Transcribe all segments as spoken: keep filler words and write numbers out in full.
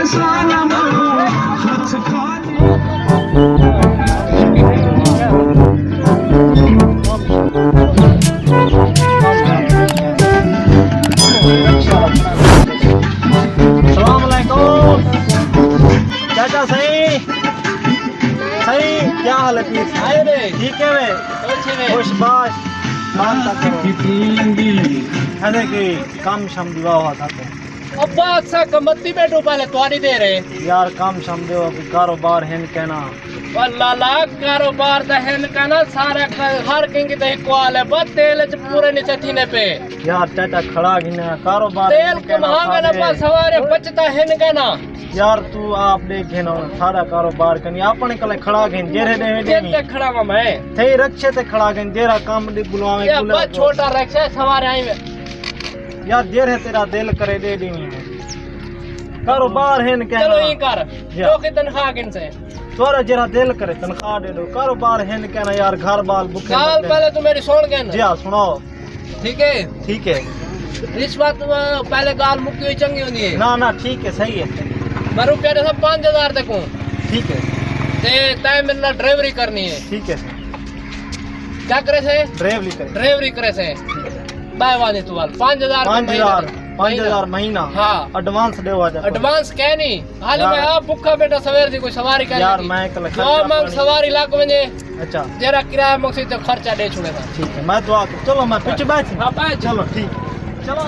السلام علیکم چاچا سائیں۔ سائیں، کیا حال ہے پیر؟ آئے وے۔ ٹھیک ہے وے؟ اچھے وے۔ خوش باش۔ مان تک کرو۔ ہنے کی کم شم دیوا ہوا تھا تو۔ ابا، اساں کمتی بیٹھو پہلے تہاݙی دے رہے۔ یار، کم شم دیو، کوئی کاروبار ہن کہنا۔ او لالا، کاروبار دا ہن کہنا، سارا ک-، ہر کنگ تے ہکو حال ہے، بس تیل اچ پورے نہیں تھیندے پے۔ یار، چاچا کھڑا گھنا، کاروبار تیل ہن کہنا کماں گنا، سارے۔ بس سوارے بچتا ہن کہنا۔ یار، تو آپ ݙیکھ گھن، سارا کاروبار کنی، اپݨے کلے کھڑا گھن، جیرھے ݙیویں ݙیویں۔ تے کھڑا واں میں۔ تھئی رکشے تے کھڑا گھن، جیرھا کم ݙے بلواویں، یا بلوا بس چھوٹا رکشہ ہے، سوارے آئیں وے۔ یار، جیرھے تیرا دل کرے، ݙے ݙیویں۔ کاروبار ہن کہنا۔ چلو، ایں کر۔ یا۔ چوکی تنخواہ گھن سے۔ تورا جیرھا دل کرے، تنخواہ ݙے ݙو۔ کاروبار ہن کہنا یار، گھر بال بکھے ڳالھ مردے۔ پہلے تو میری سُݨ گھن۔ جی ہاں، سُݨاؤ۔ ٹھیک ہے؟ ٹھیک ہے۔ رشوت، آ، پہلے ڳالھ مکی ہوئی چنڳی ہوندی ہے۔ نہ، نہ، ٹھیک ہے، صحیح ہے۔ میں روپیہ ݙیساں پنج ہزار تیکوں۔ ٹھیک ہے۔ تے تیں میرے نال ڈرائیوری کرنی ہے۔ ٹھیک ہے سر۔ کیا کرے سے؟ ڈرائیوری کرے۔ ڈرائیوری کرے سے۔ ٹھیک ہے۔ ٻائے والی تو وال۔ پنج ہزار پنج ہزار، مہینہ۔ پنج ہزار مہینہ۔ ہاں۔ ایڈوانس ݙیو آ جا۔ ایڈوانس کائے نہیں۔ حالی یار۔ میں آپ بکھا بیٹھا، سویر دی کوئی سواری کائے یار، نہیں۔ میں کل دعا خرچہ مانگ پانی۔ سواری لڳ ونڄے۔ اچھا۔ جیرھا کرایہ مکسی تے خرچہ ݙے چھوڑے دا۔ ٹھیک ہے، میں دعا کر-، چلو میں پچھے بیٹھ۔ ہاں، بیٹھ۔ چلو، ٹھیک۔ چلو۔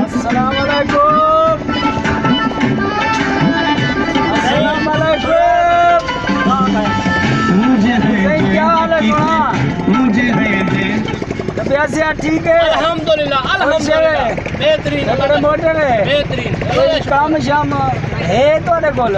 السلام علیکم۔ السلام علیکم۔ مجھے ہے کیا حال ہے سونا؟ مجھے ہے طبیعت صحت ٹھیک ہے؟ الحمدللہ، الحمدللہ۔ اچھا۔ بہترین، تکڑے موٹے نے؟ بہترین۔ کوئی کم شام ہے تہاݙے کول؟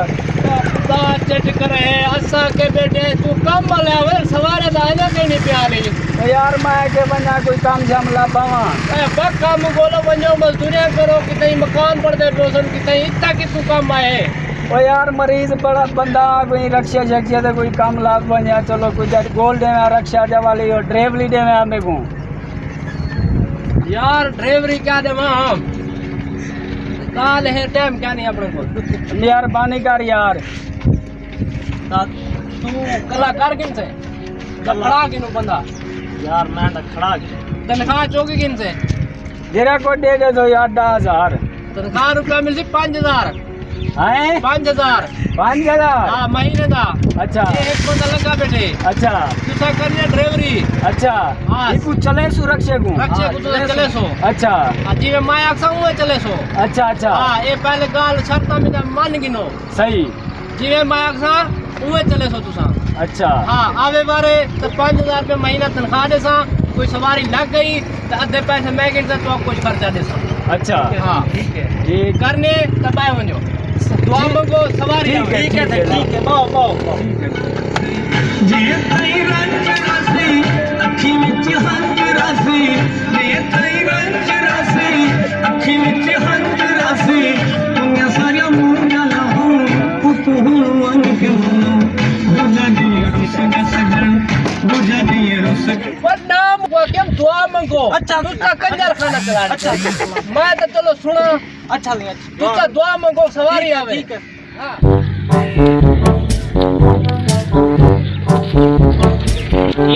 خدا چٹ کرے، اساں کے بیٹے، تو کم والا ہوئے، سوارے دا اینا کہیں نہیں پیا نہیں۔ او یار، میں کہ بندہ کوئی کم شام لا پاواں۔ اے، بس کم کولو ونڄو، مزدوریاں کرو، کتھائیں مکان بݨدے پئے سن، کتھائیں اتھاں کتھوں کم آئے۔ او یار، مریض بڑا بندہ، کوئی رکشے شکشے تے کوئی کم لا ونڄا، چلو کوئی جٹ گول ݙیویں، رکشہ جا والی، او ڈرائیوری ݙیویں میکوں۔ یار، ڈرائیوری کیا ݙیواں؟ کال ہے، ٹائم کیا نہیں اپݨے کول۔ مہربانی کر یار۔ تاں توں کلا کر گھن سے؟ یا کھڑا گھنوں بندہ؟ یار، میں تاں کھڑا گھن۔ تنخواہ چوکی گھن سے؟ جیرھا کوئی ݙے ݙے تو یار، ݙاہ ہزار۔ تنخواہ روپیہ ملسی پنج ہزار۔ ہیں؟ پنج ہزار۔ پنج ہزار؟ ہاں، مہینے دا۔ اچھا۔ اے ہک بندہ لڳا بیٹھے۔ اچھا۔ تساں کرنی ہے ڈرائیوری۔ اچھا۔ ہاں۔ ایکوں چلے سو رکشے کوں؟ رکشے کوں تساں چلے سو۔ اچھا۔ ہاں، جیویں میں آکھساں، اونویں چلے سو۔ اچھا، اچھا۔ ہاں، اے پہلے ڳالھ شرطاں میں من گھنو۔ صحیح۔ جیویں میں آکھساں، اونویں چلے سو تساں۔ اچھا۔ ہاں، آوے بارے تے پنج ہزار روپے مہینہ تنخواہ ݙیساں، کوئی سواری لڳ ڳئی تے ادھے پیسے میں گھنساں، تہاکوں کجھ خرچہ ݙیساں۔ اچھا۔ ہاں۔ ٹھیک ہے۔ جی۔ کرݨے تے ٻہہ ونڄو۔ دعا منگو، سواری ٹھیک ہے، آوے۔ ٹھیک ہے، ٹھیک ہے، ٻہو، ٻہو، ٻہو۔ ٹھیک ہے۔ جے تئیں رنج راسی، اکھیں وچ ہنج راسی، جے تئیں رنج راسی، اکھیں وچ ہنج راسی، دنیا سارا منہ نہ لاہوں، اتوں ہݨ ونڄ کے منوں، ݙوجھا ݙینہہ رس ڳیا سڄݨ، ݙوجھا ݙینہہ رس ڳیا۔ پر نام کو کیم دعا منگو۔ اچھا۔ تساں کنجر خانہ چلاݨ۔ اچھا۔ میں تاں چلو سݨاں۔ اچھا جی، اچھا۔ تساں دعا منگو، سواری ٹھیک ہے، آوے۔ ٹھیک ہے۔ ہاں۔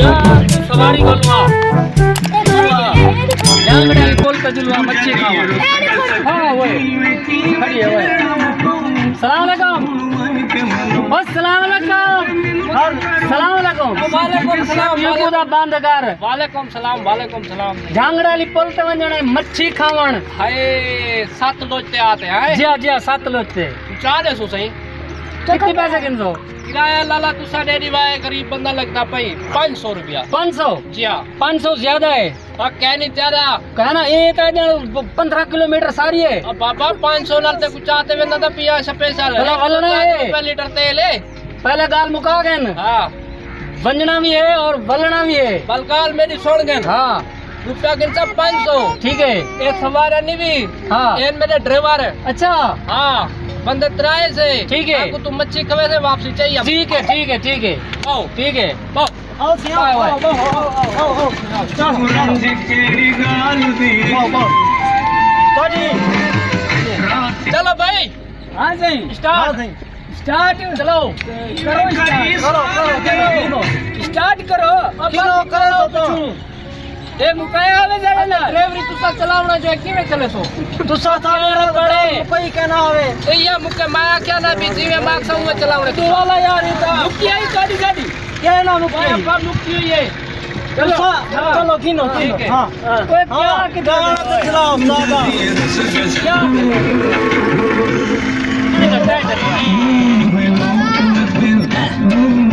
یار، سواری کوں لوا۔ لوا۔ جانگڑے آلی پل تے جلوا، مچھی کھاواں۔ ہاں، اوئے۔ کھڑی ہے، اوئے۔ السلام علیکم۔ السلام علیکم۔ السلام علیکم۔ وعلیکم السلام۔ یوٹیوب دا بند کر۔ وعلیکم السلام، وعلیکم السلام۔ جانگڑے آلی پل تے ونڄݨا ہے، مچھی کھاوݨ۔ ہائے، ستلج تے آتے ہیں۔ جی ہاں، جی ہاں، ستلج تے۔ پہنچا ݙیسو سئیں۔ کتنے پیسے گھنسو؟ کرایہ لالا تساں ݙے ݙیوا ہے، غریب بندہ لڳدا پئی، پنج سو روپیہ۔ پنج سو؟ جی ہاں۔ پنج سو زیادہ ہے۔ آ، کہیں نہیں زیادہ۔ کہنا، اے تاں ڄݨ پندرہ کلومیٹر ساری ہے۔ آ بابا، پنج سو نال تے کجھ چاہ تے ویندا تاں پیا سپیشل۔ بھلا ولݨا ہے۔ روپے لیٹر تیل ہے۔ پہلے ڳالھ مکا گھن۔ ہاں۔ ونڄݨا وی ہے اور ولݨا وی ہے۔ بل ڳالھ میݙی سُݨ گھن۔ ہاں۔ روپیہ گھنساں پنج سو۔ ٹھیک ہے۔ اے سوارا نہیں بھی۔ ہاں۔ اے میرے ڈرائیور۔ اچھا۔ ہاں۔ بندے ترائے سے۔ ٹھیک ہے۔ آکو تو مچھی کھوے سے واپسی چاہیے۔ ٹھیک ہے، ٹھیک ہے، ٹھیک ہے۔ آؤ۔ ٹھیک ہے۔ آؤ۔ آؤ سی، آؤ، بائے، بائے۔ آؤ، آؤ، آؤ، آؤ، آؤ۔ چلو، چلو۔ واہ، واہ۔ تو جی۔ چلو بھائی۔ ہاں سائیں۔ اسٹارٹ۔ ہاں سائیں۔ اسٹارٹ۔ چلو۔ کرو اسٹارٹ۔ کرو، کرو، کرو۔ اسٹارٹ کرو۔ اب کرو، کرو تو۔ پوچھوں۔ اے مکایا ہوے ذرا نا۔ ڈرائیوری تساں چلاونا جو ہے، کیویں چلے سو؟ تساں سارے بڑے۔ کوئی کہنا ہوے۔ اے یا مکے مایا کیا نہ بھی جیویں ماکسا اوویں چلاونے۔ تو والا یار، اے تا مکی آئی گاڑی، گاڑی۔ کیا نہ مکی؟ پر مکی ہوئی ہے۔ چلو، ہاں۔ چلو، گھنو، ٹھیک ہے۔ ہاں۔ اوئے، کیا ہاں، کتنا گانا تے چلاؤ، دادا۔ کیا؟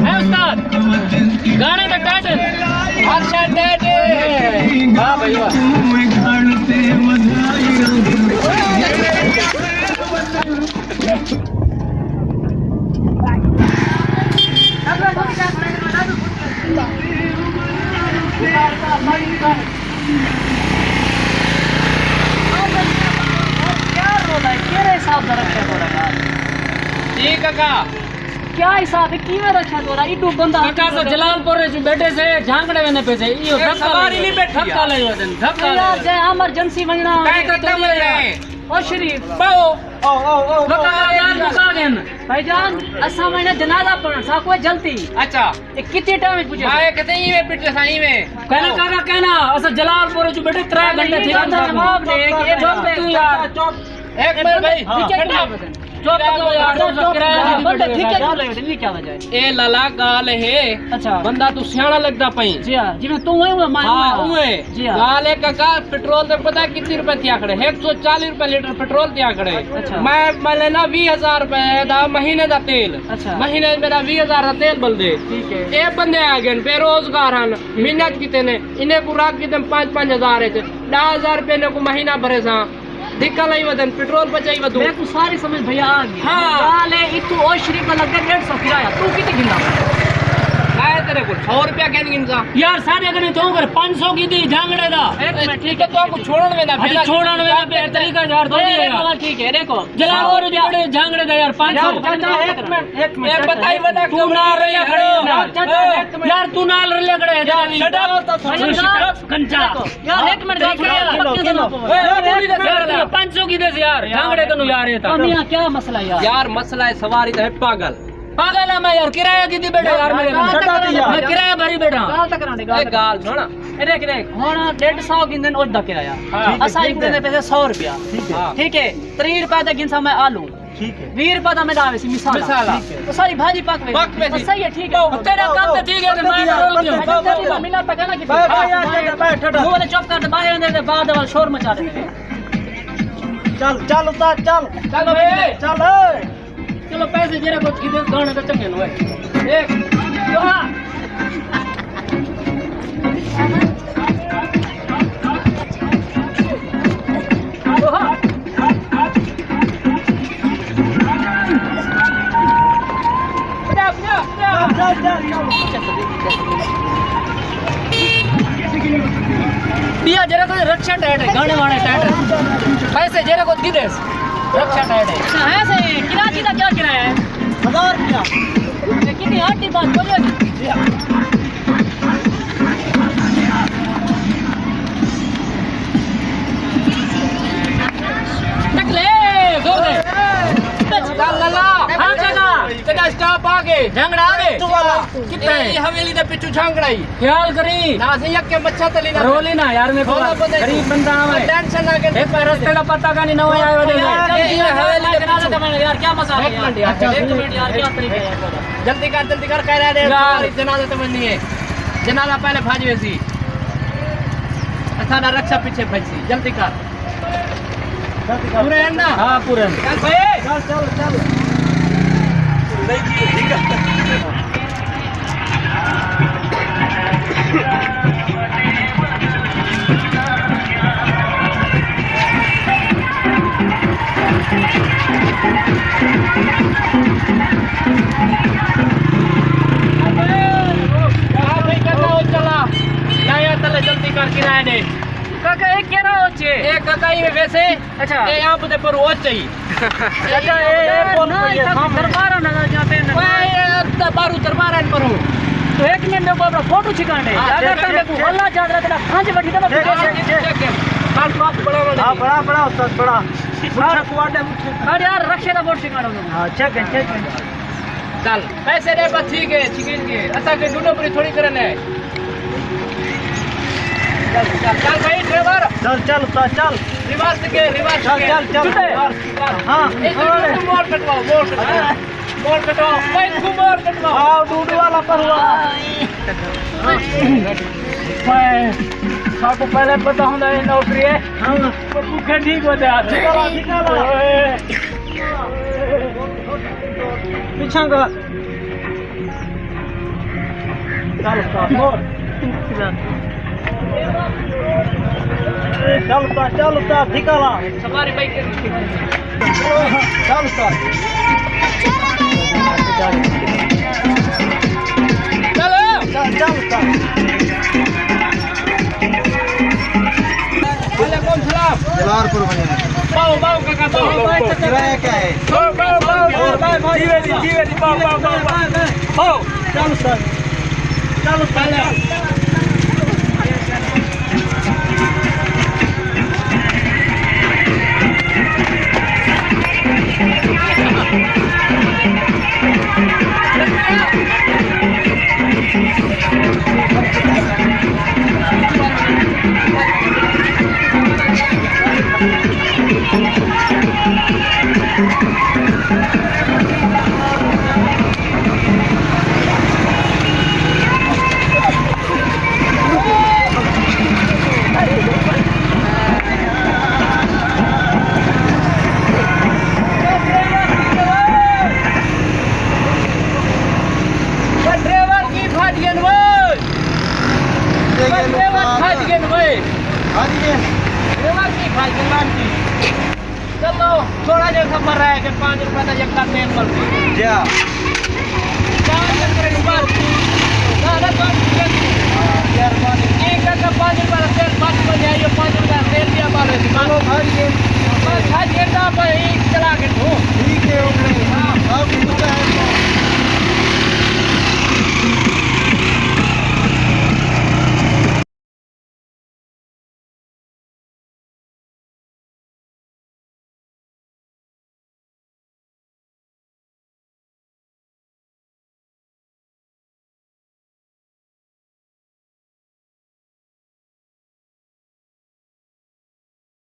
اے استاد، گانے دا ٹائٹل۔ ہر شے ٹائٹل۔ واہ بھائی واہ۔ جی کاکا۔ کیا حساب ہے؟ کیویں رکھیا تو رہا؟ ایڈو بندہ کاکا، اساں جلال پور وچ بیٹھے سے، جھانگڑے ویندے پئے سے۔ ایہو اے دھکا سواری لڳیا۔ نہیں بیٹھی دھکا ہے۔ لڳیا ودن، دھکا یار، لڳیا۔ جے ایمرجنسی ونڄݨا۔ کہیں کتنا بج رہے ہیں؟ او شریف۔ باؤ۔ او، او، او، او۔ مکا یار، مکا گن۔ بھائی جان، اساں ونڄݨا جنازہ پڑھݨ، ساکوں ہے جلدی۔ اچھا۔ اے کتنے ٹائم وچ پڄے؟ میں کہتے ایویں پٹے سا ایویں۔ کہنا کاکا کہنا، اساں جلال پور وچ بیٹھے ترے گھنٹے تھی۔ جواب ݙے کہ اے چپ توں یار۔ چپ۔ ایک منٹ بھائی، ہاں۔ ٹھیک ہے، ٹھیک ہے۔ چپ کرو یار، چپ، چپ، کرایہ دی بندے ویڈیو ٹھیک ہے۔ چلو، نہیں کیا وجہ ہے؟ اے لالا ڳالھ ہے، اچھا۔ بندہ توں سیاݨا لڳدا پئیں۔ جی ہاں، جیویں توں ہے، میں ہاں، ہاں۔ اوویں۔ جی ہاں۔ ڳالھ ہے کاکا، پٹرول تے پتہ کتنی روپے تھیا کھڑے؟ ہک سو چالیہہ روپے لیٹر پٹرول تھیا کھڑے۔ اچھا۔ میں، میں لینا ویہہ ہزار روپے دا مہینے دا تیل۔ اچھا۔ مہینے میرا ویہہ ہزار دا تیل بلدے۔ ٹھیک ہے۔ اے بندے آ ڳئے، بے روزگار ہن، محنت کیتے نے، انہیں کوں رکھ ݙتے پنج، پنج ہزار وچ، ݙاہ ہزار روپے انہیں کوں مہینہ بھرے ساں۔ دھکا لائی ودن، پٹرول پچائی ودوں۔ میکوں ساری سمجھ بھیا آ ڳئی۔ ہاں۔ ڳالھ ہے، اتھوں او شریف دا لڳدا ݙیڈھ سو کرایہ، توں کتھے گھندا پیا؟ میں تیرے کول سو روپیہ کیوں گھنساں؟ یار، ساݙے کنے توں کر پنج سو کیتی جھانگڑے دا۔ ہک منٹ، ٹھیک ہے، توں کوں چھوڑݨ ویندا اچھا، پیا۔ چھوڑݨ ویندا پیا، طریقہ یار، تھوڑی ہے یار۔ ٹھیک ہے، ݙیکھو۔ جلال پور جی بڑے جھانگڑے دا یار، پنج سو۔ یار، چاچا، ہک منٹ، ہک منٹ۔ اے بتائی وݙا، توں نال رلیا کھڑے ہو۔ یار، چاچا، ہک منٹ۔ یار، توں نال رلیا کھڑے ہے، یار، یار، شٹ اپ۔ بھائی جان، گنجا۔ یار، ہک منٹ، ٹھیک ہے، یار۔ پکے سنو۔ اے، اے، پنج سو کیتے سے یار، جھانگڑے کنوں یار، اے تاں۔ کیا مسئلہ یار؟ یار، مسئلہ ہے سواری دا ہے پاگل۔ پاگل ہاں میں یار، کرایہ کیتی بیٹھا یار، میرے نال۔ میں کرایہ بھری بیٹھا۔ اے ڳالھ سݨ۔ اے ݙیکھ، ݙیکھ، ہݨ ݙیڈھ سو گھندن اُس دا کرایہ۔ ہاں۔ اساں ٹھیک ہے۔ گھندے پئے سے سو روپیہ۔ ٹھیک ہے۔ ٹھیک ہے، تریہہ روپے دا گھنساں میں آلو۔ ٹھیک ہے۔ ویہہ روپے دا میں ݙاوے سی مثال۔ مثال۔ ٹھیک ہے۔ او ساری بھاڄی پک ویسی۔ پک ویسی۔ صحیح ہے، ٹھیک ہے۔ او، تیرا کم تے ٹھیک ہے، تے میں ڈرون کیوں؟ اچھا، تیری ماں ملا تک ہے نا کسی۔ بھائی، بھائی، یار، یار، بیٹھ، ٹھڈا۔ منہ والے چپ کر تے، باہر آندے تے بعد وال شور مچا ݙے۔ چل، چل، اتار، چل۔ چل بھائی۔ چل، اے۔ چلو، پیسے جیڑھے کجھ گھدے، گانے تے چنڳے ہوئے۔ ایک، دو۔ ٻیا جیڑھا کوئی رکشہ ٹائٹ ہے، گانے وانے ٹائٹ ہے۔ پیسے جیڑھا کوئی گھدے، رکشہ ٹائٹ ہے۔ اچھا، ہے صحیح۔ کراچی دا کیا کرایہ ہے؟ ہزار روپیہ۔ تے کتنی ہاٹی بات بولے؟ ٹکلے، زور دے۔ چل لالا۔ ہاں چلا۔ تیݙا اسٹاپ آ ڳئے۔ جھانگڑا آ ڳئے۔ تو والا۔ کتنا ہے؟ اے حویلی دے پچھوں جھانگڑا ہی۔ خیال کری۔ نہ، اسی یکے مچھا تلی نہ۔ رولی نہ یار، میرے کو رولا بندے غریب بندہ آوے۔ ٹینشن نہ کر۔ ایک رستے دا پتہ کائنی، نویں آئے ودے۔ یار، اے حویلی دے پچھوں۔ یار، کیا مسئلہ ہے یار؟ ایک منٹ یار، ایک منٹ یار، کیا طریقہ ہے یار؟ جلدی کر، جلدی کر، کہہ رہے ہیں، یار۔ ہماری جنازہ تے ونڄݨی ہے۔ جنازہ پہلے بھڄ ویسی۔ ساݙا رکشہ پچھے بھڄسی، جلدی کر۔ پورے ہیں نا؟ ہاں، پورے ہیں۔ چل بھائی۔ چل، چل، چل۔ ہاں بھائی، کرنا ہو چلا۔ یا، یا، تلے جلدی کر کے آئے نے۔ کاکا، اے کیڑھا اوچ ہے؟ اے کاکا، ایویں ویسے۔ اچھا۔ اے آپ دے پروں اوچ ہئی۔ چاچا، اے، اے پل نہ، پئی ہے سامݨے۔ درباراں نال جاندے نے۔ اوئے، اے تے ٻاہروں درباراں پروں۔ تو ہک منٹ، میکوں اپݨا فوٹو چھکاوݨ ݙے۔ ہاں، اگر ٹھیک ہے، تاں میکوں ٹھیک ہے۔ اللہ جاندے تاں پنج وٹی تے میں ٹھیک ہے، ٹھیک ہے۔ کل وقت بڑا وݙا۔ ہاں، بڑا، بڑا استاد، بڑا۔ مچھاں کوں آڈے مچھاں۔ ہاں یار، رکشے دا فوٹو چھکاوݨ ݙے۔ ہاں، ٹھیک ہے، ٹھیک ہے۔ چل، پیسے ݙے بس، ٹھیک ہے، ٹھیک ہے۔ اساں کوئی ݙو نمبری تھوڑی کرݨے۔ چل، چل، چل بھائی ڈرائیور۔ چل، چل، استاد، چل۔ ریورس کے، ریورس چل، کے۔ چل، چل۔ ریورس، ریورس۔ ہاں۔ اے تو موڑ کٹواؤ، موڑ کٹواؤ۔ موڑ کٹواؤ، بھائی تو موڑ کٹواؤ۔ آؤ، ڈوڈو والا پروا۔ میں، ساکوں پہلے پتہ ہوندا اے نوکری ہے۔ ہاں۔ پر بکھے ٹھیک ہو جاتے۔ نکالا، نکالا۔ اوئے۔ پچھاں کر۔ چل استاد، موڑ۔ چل استاد، چل استاد، دھکا لا۔ سواری بھائی کے۔ چل استاد۔ چل۔ چل، چل استاد۔ وعلیکم السلام۔ جلال پور بھائی۔ باؤ، باؤ کاکا، باؤ، باؤ، باؤ۔ کرایہ کیا ہے؟ باؤ، باؤ، باؤ، باؤ، باؤ۔ جی ویری، جی ویری، باؤ، باؤ، باؤ، باؤ۔ باؤ۔ چل سر۔ چل سر۔ ڈرائیور کی بھاج گن وے۔ ڈرائیور بھاج گن وے۔ بھاج گن۔ ڈرائیور کی بھاج گن لانتی۔ چلو، تھوڑا جہا سفر رہ ڳئے، پنج روپے دا یکا تیل مل ڳئے۔ جی ہاں۔ چار چکر بس۔ نہ، نہ، تو مہربانی۔ ایک